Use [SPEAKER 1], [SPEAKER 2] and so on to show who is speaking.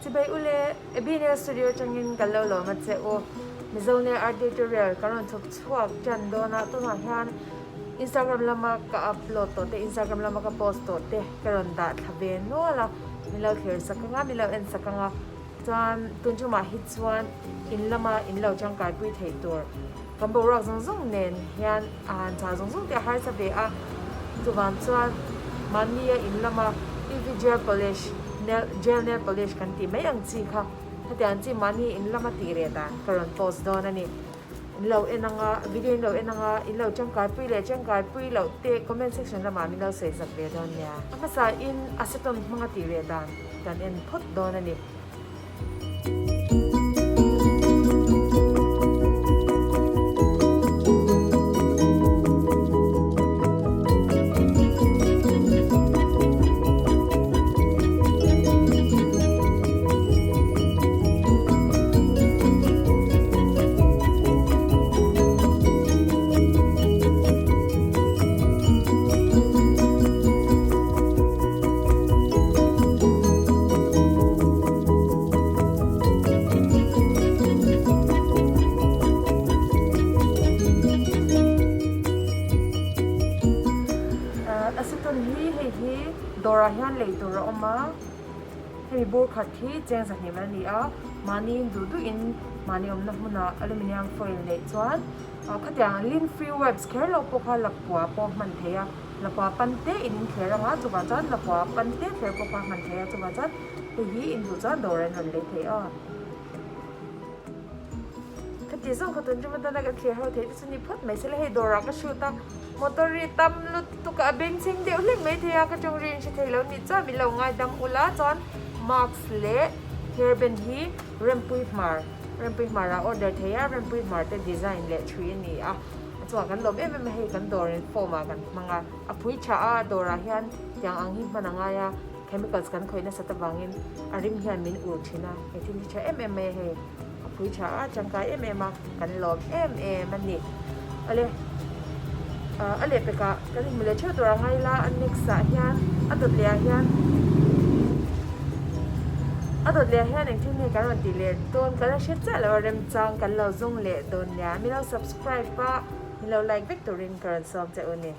[SPEAKER 1] Chibai ule, Abby Nail Studio atangin kan lo lawm a che u. Mizo Nail Art Tutorial kan rawn chhawp chhuak tan dawn a, tunah hian Instagram lama ka upload tawh te, Instagram lama ka post tawh te ka rawn dah thla ve nual a, min lo thlir sak ang a, min lo en sak ang a. Chuan tun tumah hi chuan in lama in lo tangkai pui theih tur kan boruak zawng zawng nen hian a han chah zawng zawng te a harsa ve a, chuvang chuan mahnia in lama UV gel polish nail gel nail polish kan tih mai ang chi kha hetiang chi mahni in lama tih reh dan ka rawn post dawn a ni. In lo en anga video in lo en anga in lo tangkai pui leh tangkai pui loh te comment section lamah min lo sawi zak ve dawn nia. A hmasa in acetone hmanga tih reh dan kan en phawt dawn a ni. Acetone hi hei hi dawrah hian lei tur a awm a. Hemi bur khat hi cheng zahnih mai a ni a, mahni duh duhin mahni awmna hmunah aluminium foil neih chuan khatiang lint free wipes kher lo pawh kha lapua pawh hman theih a, lapua pan te in in thler anga chuvang chuan lapua pan te thler pawh kha hman theih a chuvang chuan hei hi in duh chuan dawr an rawn lei thei a. Khati zawng kha tun tum atana kan thlir ho theih te chu ni phawt mai se la hei dawrah ka shoot a motor ri tam lutuk a bengchheng deuh hlek mai thei a ka tawng ri in hre thei lo ni chuan min lo ngaidam ula chuan mask leh hairband hi rempui hmar rempui hmar ah order thei a rempui hmar te design leh thui a ni a chuan kan lawm em em a hei kan dawr in form ah kan hmang a a phui tha a dawrah hian tiang ang hi hman a ngai a. Chemicals kan khawih nasat avangin a rim hian min ur thin a, he thil hi tha em em mai a hei, a phui tha a, tangkai em em a, kan lawm em em a ni. Awle, a lehpekah kan inhmu leh theuh tur a ngai la, a next ah hian a dawt leh ah hian a dawt leh ah hian engthil nge kan rawn tih leh dawn ka la hre chiah lo a, remchang kan lo zawng leh dawn nia, min lo subscribe a, min lo like vek turin ka rawn sawm che u ni.